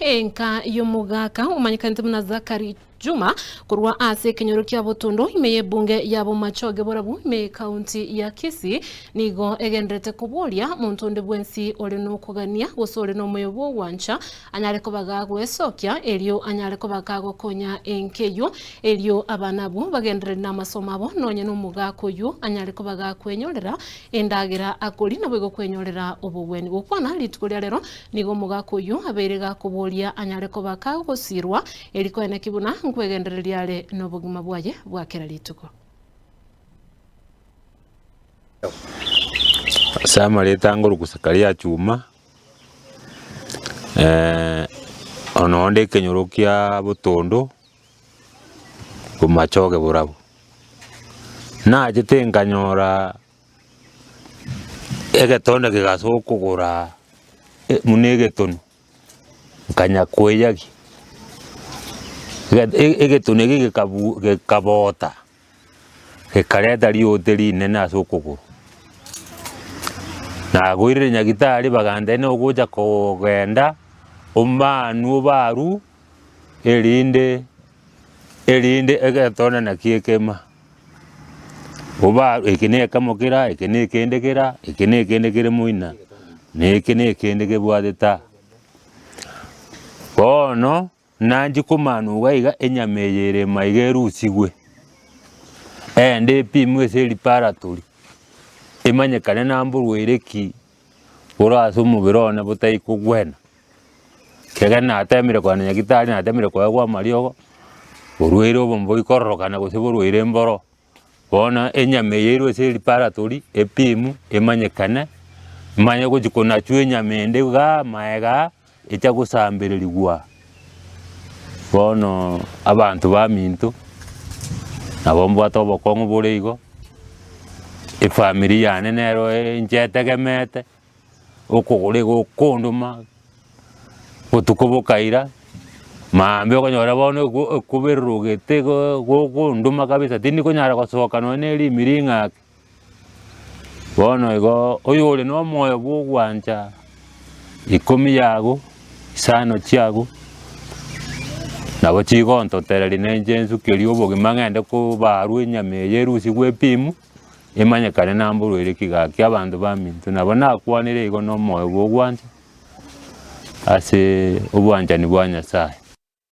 Enka y'omogaka omanyekanete buna Zachary Juma korwa ase ekenyoro kia Botondo ime y'ebunge ya Bomachoge Borabu ime y'ekaunti ya Kisii nigo egendererete koboria monto onde bwensi ore nokogania gose ore nomoyo bw'ogwancha anyare koba gagwesokia erio anyare koba kagokonya enka eyio erio abana abwo bagenderere namasomo abo nonye nomogaka oyio anyare koba gakwenyorera endagera akoria naboigo kwenyorera obogwenia. Gokwana rituko ria rero Nigo omogaka oyio abeire gakoboria anyare koba kagosirwa, erio koeneki buna nkwegendereria are nobogima bwaye bwa kera rituko. Ase amareta ngoroku Zakaria Chuma, ono onde ekenyoro kia Botondo, Bomachoge Borabu. Nachete nkanyora Egetonda kegasa okogora buna egetonu, nkanya koeyagia, egetonu eke gekabu gekabota, gekareta riote rinene ase okogoro. Nagoirire nyagetari bagantebia nogocha kogenda omanwe obarwe erinde erinde egetonda naki ekema. Oba eke na ekemo kera, eke na ekende kera, eke na ekende kere moina, na eke na ekende kebwate taa. Bono, nanchi komanwa iga iga enyama eye ere ime iga erusigwe, eyende epimwe ase eriparatory, emanyekane na mborwaire ki bore ase omobere one botai kogwena. Ekero natemire kogenda nyagetari natemire koegwa amariogo, borwaire obo mboikororokana gose borwaire mboro, bono enyama eye erwe ase eriparatory epimwe emanyekane, emanye gochia konachwa enyama ende igaa maega aa, echa gosambererigwa. Bono abanto baminto, nabo mbwate obokong'u bore igo, efamiri yane nero inche etegemete. Okogoro igo okondoma, botuko bokaira, maambia okonyora bono eko ekobererogete igo gokondoma kabisa tindi konyara gosoka nonye na erimi ring'ake. Bono igo oyore na omoyo bwa ogwancha ikomi yago, isano chiago, nabo chigontotereria na inche nsukerie obogima ng'ende kobarwa enyama eye erusigwe epimu. Emanyekane namborwaire ki gaki abanto baminto, nabo nakwanire igo nomoyo bw'ogwancha ase obwanchani bwa Nyasae.